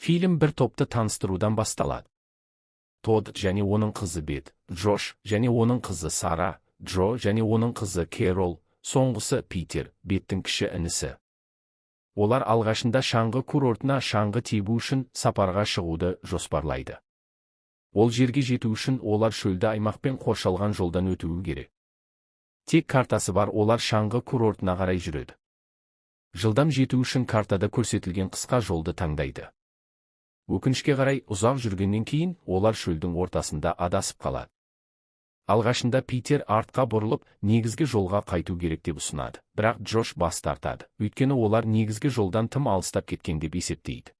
Фильм бір топты таныстырудан басталады. Тодд және оның қызы Бет, Джош және оның қызы Сара, Джо және оның қызы Кэрол, соңғысы Питер, Беттің кіші інісі. Олар алғашында шаңғы курортына шаңғы тебу үшін сапарға шығуды жоспарлайды. Ол жерге жету үшін олар шөлді аймақпен қоршалған жолдан өтуі керек. Тек картасы бар олар шаңғы курортына қарай жүреді. Жылдам жету үшін картада көрсетілген қысқа жолды таңдайды. Өкінішке қарай, ұзақ жүргеннен кейін олар шөлдің ортасында адасып қалады. Алғашында Питер артқа бұрылып, негізгі жолға қайту керек деп ұсынады. Бірақ Джош бас тартады. Өйткені олар негізгі жолдан тым алыстап кеткен деп есептейді.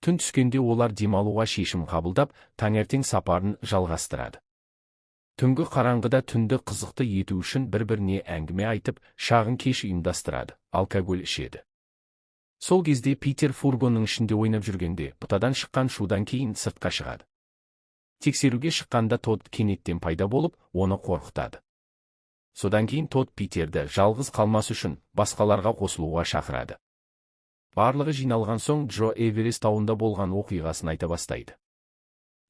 Түн түскенде олар демалуға шешім қабылдап, таңертең сапарын жалғастырады. Түнгі қараңғыда түнді қызықты ету үшін бір-біріне әңгіме айтып, шағын кеш ұйымдастырады, алкоголь ішеді. Сол кезде Питер фургонның ішінде ойнап жүргенде, бұтадан шыққан шудан кейін сыртқа шығады. Тексеруге шыққанда Тодд кенеттен пайда болып, оны қорқытады. Содан кейін Тодд Питерді жалғыз қалмас үшін басқаларға қосылуға шақырады. Барлығы жиналған соң Джо Эверест тауында болған оқиғасын айта бастайды.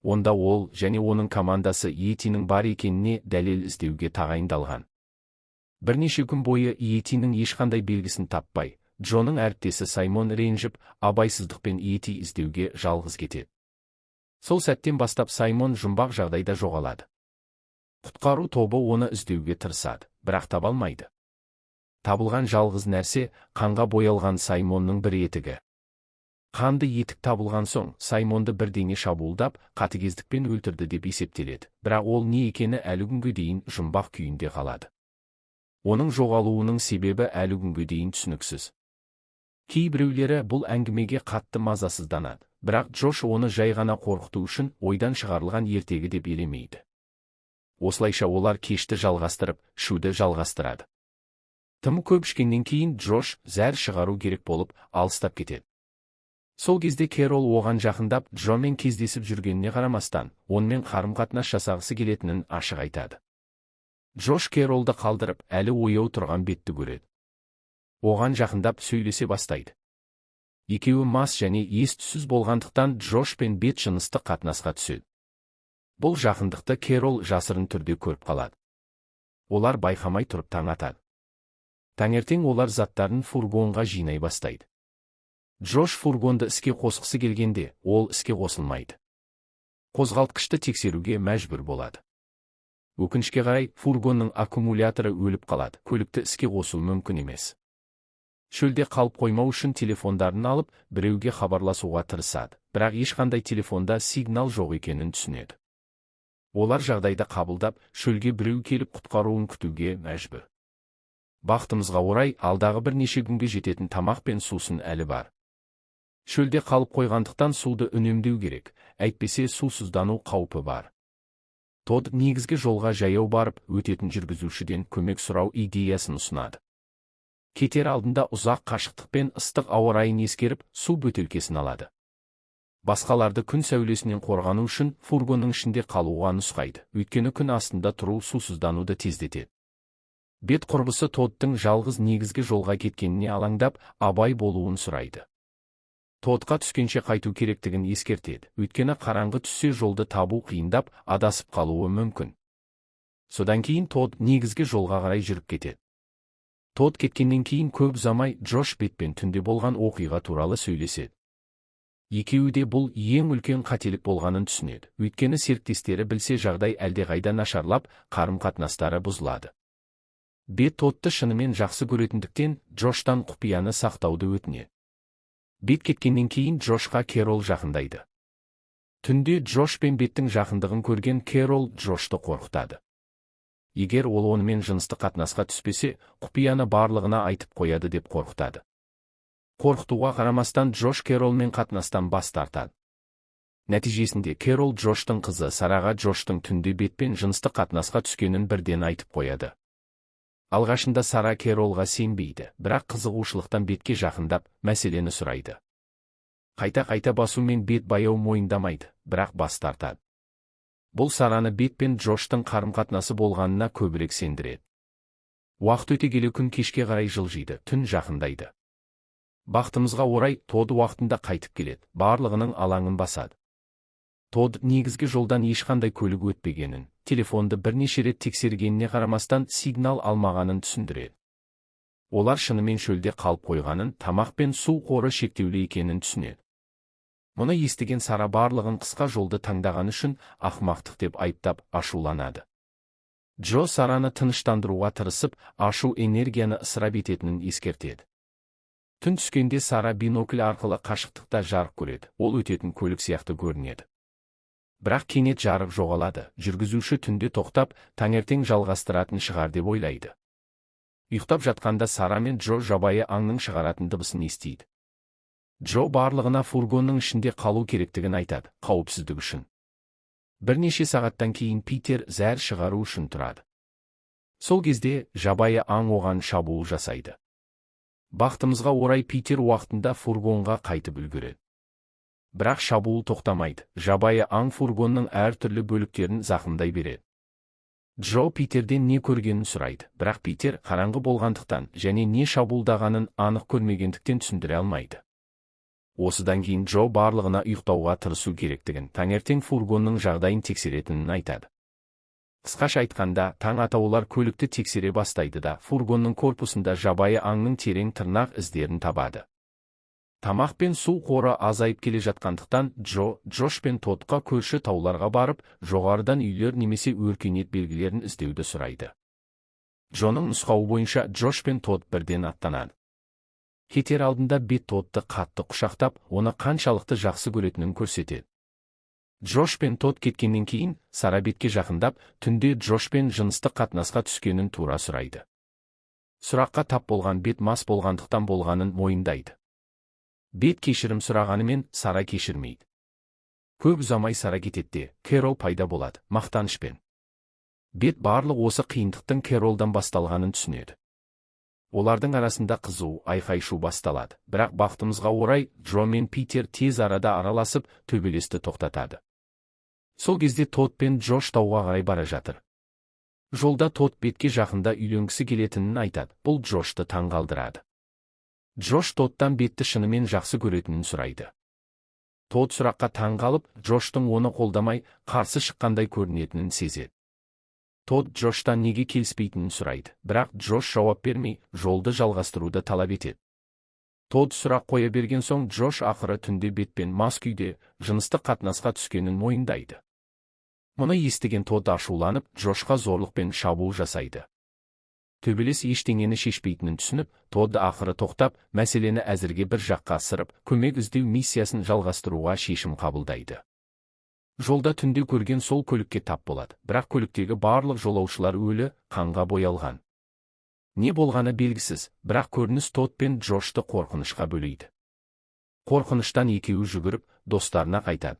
Онда ол және оның командасы Йетиның бар екеніне дәлел іздеуге тағайындалған. Бірнеше күн бойы Йетиның ешқандай белгісін таппай, Джоның әріптесі Саймон ренжіп, абайсыздықпен Йети іздеуге жалғыз кетеді. Сол сәттен бастап Саймон жұмбақ жағдайда жоғалады. Құтқару тобы оны іздеуге тырысады, бірақ таба алмайды. Табылған жалғыз нәрсе қанға боялған Саймонның бір етігі. Қанды етік табылған соң Саймонды бірдеңе шабуылдап, қатыгездікпен өлтірді деп есептеледі. Бірақ ол не екені әлі күнге дейін жұмбақ күйінде қалады. Оның жоғалуының себебі әлі күнге дейін түсініксіз. Кейбіреулері бұл әңгімеге қатты мазасызданады, бірақ Джош оны жай ғана қорқыту үшін ойдан шығарылған ертегі деп елемейді. Осылайша олар кешті жалғастырып, ішуді жалғастырады. Тым көп ішкеннен кейін Джош зәр шығару керек болып, алыстап кетеді. Сол кезде Кэрол оған жақындап, Джомен кездесіп жүргеніне қарамастан, онымен қарым-қатынас жасағысы келетінін ашық айтады. Джош Кэролды қалдырып, әлі ояу тұрған Бетті көреді. Оған жақындап сөйлесе бастайды. Екеуі мас және ес-түссіз болғандықтан Джош пен Бет жыныстық қатынасқа түседі. Бұл жақындықты Кэрол жасырын түрде көріп қалады. Олар байқамай тұрып таң атады. Таңертең олар заттарын фургонға жинай бастайды. Джош фургонды іске қосқысы келгенде, ол іске қосылмайды. Қозғалтқышты тексеруге мәжбүр болады. Өкінішке қарай, фургонның аккумуляторы өліп қалады, көлікті іске қосу мүмкін емес. Шөлде қалып қоймау үшін телефондарын алып, біреуге хабарласуға тырысады, бірақ ешқандай телефонда сигнал жоқ екенін түсінеді. Олар жағдайды қабылдап, шөлге біреу келіп құтқаруын күтуге мәжбүр. Бақытымызға орай, алдағы бірнеше күнге жететін тамақ пен сусын әлі бар. Шөлде қалып қойғандықтан суды үнемдеу керек, әйтпесе сусыздану қаупі бар. Тодд негізгі жолға жаяу барып, өтетін жүргізушіден көмек сұрау идеясын ұсынады. Кетер алдында ұзақ қашықтықпен ыстық ауа райын ескеріп, су бөтелкесін алады. Басқаларды күн сәулесінен қорғану үшін фургонның ішінде қалуға нұсқайды, өйткені күн астында тұру сусыздануды тездетеді. Бет құрбысы Тоддың жалғыз негізгі жолға кеткеніне алаңдап, абай болуын сұрайды. Тоддқа түскенше қайту керектігін ескертеді, өйткені қараңғы түссе жолды табу қиындап, адасып қалуы мүмкін. Содан кейін Тодд негізгі жолға қарай жүріп кетеді. Тодд кеткеннен кейін көп ұзамай Джош Бетпен түнде болған оқиға туралы сөйлеседі. Екеуі де бұл ең үлкен қателік болғанын түсінеді, өйткені серіктестері білсе, жағдай әлдеқайда нашарлап, қарым-қатынастары бұзылады. Бет Тоддты шынымен жақсы көретіндіктен Джоштан құпияны сақтауды өтінеді. Бет кеткеннен кейін Джошқа Кэрол жақындайды. Түнде Джош пен Беттің жақындығын көрген Кэрол Джошты қорқытады. Егер ол онымен жыныстық қатынасқа түспесе, құпияны барлығына айтып қояды деп қорқытады. Қорқытуға қарамастан Джош Кэролмен қатынастан бас тартады. Нәтижесінде Кэрол Джоштың қызы Сараға Джоштың түнде Бетпен жыныстық қатынасқа түскенін бірден айтып қояды. Алғашында Сара Кэролға сенбейді, бірақ қызығушылықтан Бетке жақындап, мәселені сұрайды. Қайта-қайта басумен Бет баяу мойындамайды, бірақ бас тартады. Бұл Сараны Бет пен Джоштың қарым-қатынасы болғанына көбірек сендіреді. Уақыт өте келе күн кешке қарай жылжиды, түн жақындайды. Бақытымызға орай, Тодд уақытында қайтып келеді, барлығының алаңын басады. Тодд негізгі жолдан ешқандай көлік өтпегенін, телефонды бірнеше рет тексергеніне қарамастан сигнал алмағанын түсіндіреді. Олар шынымен шөлде қалып қойғанын, тамақ пен су қоры шектеулі екенін түсінеді. Мұны естіген Сара барлығын қысқа жолды таңдағаны үшін ақымақтық деп айыптап, ашуланады. Джо Сараны тыныштандыруға тырысып, ашу энергияны ысырап ететінін ескертеді. Түн түскенде Сара бинокль арқылы қашықтықта жарық көреді, ол өтетін көлік сияқты көрінеді. Бірақ кенет жарық жоғалады, жүргізуші түнде тоқтап, таңертең жалғастыратын шығар деп ойлайды. Ұйықтап жатқанда Сара мен Джо жабайы аңның шығаратын дыбысын естиді. Джо барлығына фургонның ішінде қалу керектігін айтады, қауіпсіздік үшін. Бірнеше сағаттан кейін Питер зәр шығару үшін тұрады. Сол кезде жабайы аң оған шабуыл жасайды. Бақытымызға орай, Питер уақытында фургонға қайтып үлгереді. Бірақ шабуыл тоқтамайды, жабайы аң фургонның әртүрлі бөліктерін зақымдай береді. Джо Питерден не көргенін сұрайды, бірақ Питер қараңғы болғандықтан және не шабуылдағанын анық көрмегендіктен түсіндіре алмайды. Осыдан кейін Джо барлығына ұйықтауға тырысу керектігін, таңертең фургонның жағдайын тексеретінін айтады. Қысқаша айтқанда, таң ата олар көлікті тексере бастайды да, фургонның корпусында жабайы аңның терең тырнақ іздерін табады. Тамақ пен су қоры азайып келе жатқандықтан, Джо, Джош пен Тодқа көрші тауларға барып, жоғарыдан үйлер немесе өркениет белгілерін іздеуді сұрайды. Джоның нұсқауы бойынша Джош пен Тод бірден аттанады. Кетер алдында Бет Тодты қатты құшақтап, оны қаншалықты жақсы көретінін көрсетеді. Джош пен Тод кеткеннен кейін Сара Бетке жақындап, түнде Джошпен жыныстық қатынасқа түскенін тура сұрайды. Сұраққа тап болған Бет мас болғандықтан болғанын мойындайды. Бет кешірім сұрағанымен, Сара кешірмейді. Көп ұзамай Сара кететте, Кэрол пайда болады, мақтанышпен. Бет барлық осы қиындықтың Кэролдан басталғанын түсінеді. Олардың арасында қызу айқай-шу басталады, бірақ бақытымызға орай, Джо мен Питер тез арада араласып, төбелесті тоқтатады. Сол кезде Тод пен Джош тауға қарай бара жатыр. Жолда Тод Бетке жақында үйленгісі келетінін айтады, бұл Джошты таңғалдырады. Джош Тодтан Бетті шынымен жақсы көретінін сұрайды. Тод сұраққа таңғалып, Джоштың оны қолдамай, қарсы шыққандай көрінетінін сезеді. Тод Джоштан неге келіспейтінін сұрайды, бірақ Джош жауап бермей, жолды жалғастыруды талап етеді. Тод сұрақ қоя берген соң, Джош ақыры түнде Бетпен мас күйде жыныстық қатынасқа түскенін мойындайды. Мұны естіген Тод ашуланып, Джошқа зорлықпен шабуыл жасайды. Төбелес ештеңені шешпейтінін түсініп, Тод ақыры тоқтап, мәселені әзірге бір жаққа ысырып, көмек іздеу миссиясын жалғастыруға шешім қабылдайды. Жолда түнде көрген сол көлікке тап болады, бірақ көліктегі барлық жолаушылар өлі, қанға боялған. Не болғаны белгісіз, бірақ көрініс Тод пен Джошты қорқынышқа бөлейді. Қорқыныштан екеуі жүгіріп, достарына қайтады.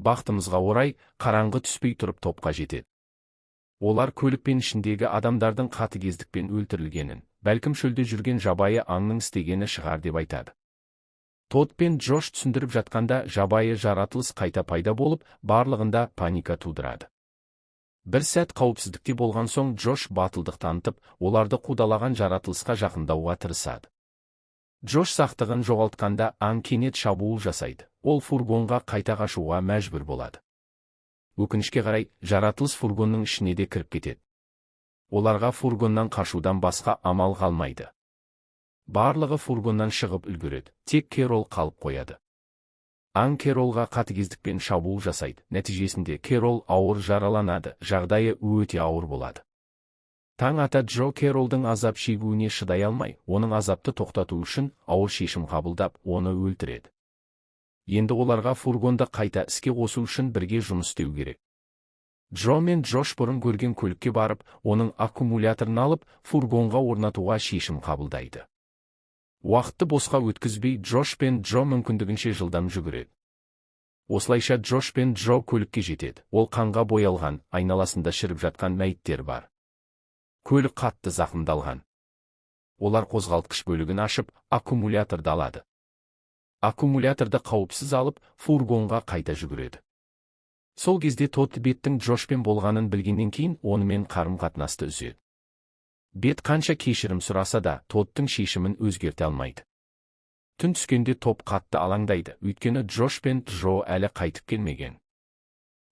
Бақытымызға орай, қараңғы түспей тұрып топқа жетеді. Олар көлікпен ішіндегі адамдардың қатыгездікпен өлтірілгенін, бәлкім, шөлде жүрген жабайы аңның істегені шығар деп айтады. Тод пен Джош түсіндіріп жатқанда, жабайы жаратылыс қайта пайда болып, барлығында паника тудырады. Бір сәт қауіпсіздікте болған соң, Джош батылдық танытып, оларды қудалаған жаратылысқа жақындауға тырысады. Джош сақтығын жоғалтқанда, аң кенет шабуыл жасайды. Ол фургонға қайта қашуға мәжбүр болады. Өкінішке қарай, жаратылыс фургонның ішіне де кіріп кетеді. Оларға фургоннан қашудан басқа амал қалмайды. Барлығы фургоннан шығып үлгереді, тек Керол қалып қояды. Аң Керолға қатыгездікпен шабуыл жасайды. Нәтижесінде Керол ауыр жараланады, жағдайы өте ауыр болады. Таң ата Джо Керолдың азап шегуіне шыдай алмай, оның азапты тоқтату үшін ауыр шешім қабылдап, оны өлтіреді. Енді оларға фургонды қайта іске қосу үшін бірге жұмыс істеу керек. Джо мен Джош бұрын көрген көлікке барып, оның аккумуляторын алып, фургонға орнатуға шешім қабылдайды. Уақытты босқа өткізбей, Джош пен Джо мүмкіндігінше жылдам жүгіреді. Осылайша Джош пен Джо көлікке жетеді. Ол қанға боялған, айналасында шіріп жатқан мәйіттер бар. Көлік қатты зақымдалған. Олар қозғалтқыш бөлігін ашып, аккумуляторды алады. Аккумуляторды қауіпсіз алып, фургонға қайта жүгіреді. Сол кезде Тод Беттің Джошпен болғанын білгеннен кейін онымен қарым-қатынасты үзеді. Бет қанша кешірім сұраса да, Тодтың шешімін өзгерте алмайды. Түн түскенде топ қатты алаңдайды, өйткені Джош пен Джо әлі қайтып келмеген.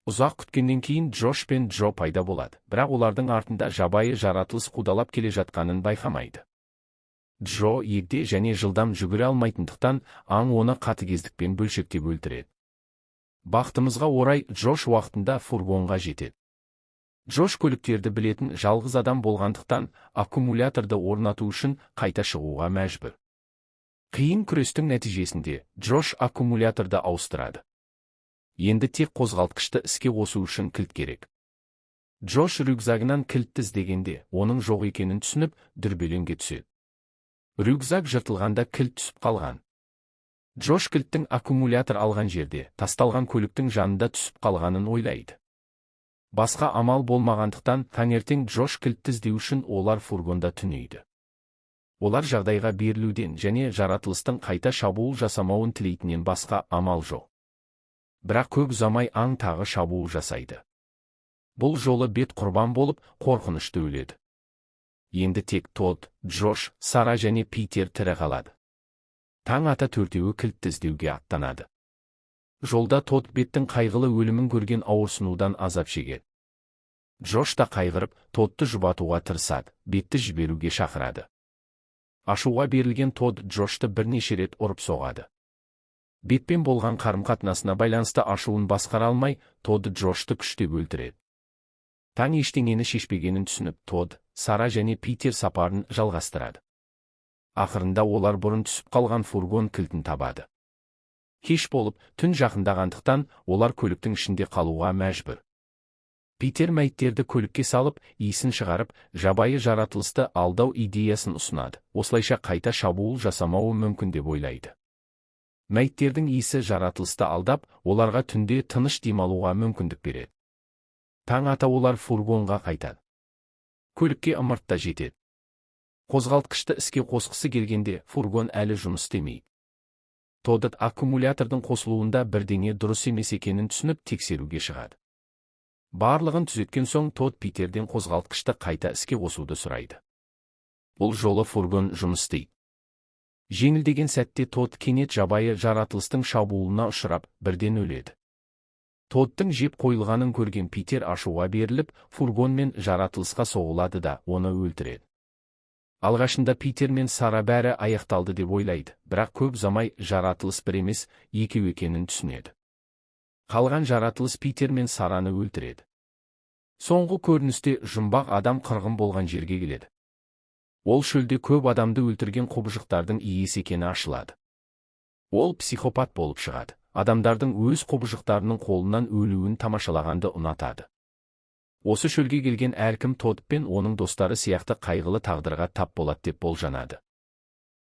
Ұзақ күткеннен кейін Джош пен Джо пайда болады, бірақ олардың артында жабайы жаратылыс қудалап келе жатқанын байқамайды. Джо егде және жылдам жүгіре алмайтындықтан, аң оны қатыгездікпен бөлшектеп өлтіреді. Бақытымызға орай, Джош уақытында фургонға жетеді. Джош көліктерді білетін жалғыз адам болғандықтан, аккумуляторды орнату үшін қайта шығуға мәжбүр. Қиын күрестің нәтижесінде Джош аккумуляторды ауыстырады. Енді тек қозғалтқышты іске қосу үшін кілт керек. Джош рюкзагынан кілтті іздегенде, оның жоқ екенін түсініп, дүрбелеңге түседі. Рюкзак жыртылғанда кілт түсіп қалған. Джош кілттің аккумулятор алған жерде, тасталған көліктің жанында түсіп қалғанын ойлайды. Басқа амал болмағандықтан, таңертең Джош кілтті іздеу үшін олар фургонда түнейді. Олар жағдайға берілуден және жаратылыстың қайта шабуыл жасамауын тілейтіннен басқа амал жоқ. Бірақ көп ұзамай аң тағы шабуыл жасайды. Бұл жолы Бет құрбан болып, қорқынышты өледі. Енді тек Тодд, Джош, Сара және Питер тірі қалады. Таң ата төртеуі кілтті іздеуге аттанады. Жолда Тодд Беттің қайғылы өлімін көрген ауырсынудан азап шегеді. Джош та қайғырып, Тоддты жұбатуға тырысады, Бетті жіберуге шақырады. Ашуға берілген Тодд Джошты бірнеше рет ұрып соғады. Бетпен болған қарым-қатынасына байланысты ашуын басқара алмай, Тодд Джошты күштеп өлтіреді. Таң ештеңені шешпегенін түсініп, Тодд, Сара және Питер сапарын жалғастырады. Ақырында олар бұрын түсіп қалған фургон кілтін табады. Кеш болып, түн жақындағандықтан, олар көліктің ішінде қалуға мәжбүр. Питер мәйіттерді көлікке салып, иісін шығарып, жабайы жаратылысты алдау идеясын ұсынады. Осылайша қайта шабуыл жасамауы мүмкін деп ойлайды. Мәйіттердің иісі жаратылысты алдап, оларға түнде тыныш демалуға мүмкіндік береді. Таң ата олар фургонға қайтады. Көлікке ымыртта жетеді. Қозғалтқышты іске қосқысы келгенде фургон әлі жұмыс істемейді. Тодд аккумулятордың қосылуында бірдеңе дұрыс емес екенін түсініп, тексеруге шығады. Барлығын түзеткен соң Тодд Питерден қозғалтқышты қайта іске қосуды сұрайды. Бұл жолы фургон жұмыс істейді. Жеңілдеген сәтте Тодд кенет жабайы жаратылыстың шабуылына ұшырап, бірден өледі. Тоддың жеп қойылғанын көрген Питер ашуға беріліп, фургонмен жаратылысқа соғылады да, оны өлтіреді. Алғашында Питер мен Сара бәрі аяқталды деп ойлайды, бірақ көп ұзамай жаратылыс бір емес, екеу екенін түсінеді. Қалған жаратылыс Питер мен Сараны өлтіреді. Соңғы көріністе жұмбақ адам қырғын болған жерге келеді. Ол шөлде көп адамды өлтірген құбыжықтардың иесі екені ашылады. Ол психопат болып шығады. Адамдардың өз құбыжықтарының қолынан өлуін тамашалағанды ұнатады. Осы шөлге келген әркім Тодд пен оның достары сияқты қайғылы тағдырға тап болады деп болжанады.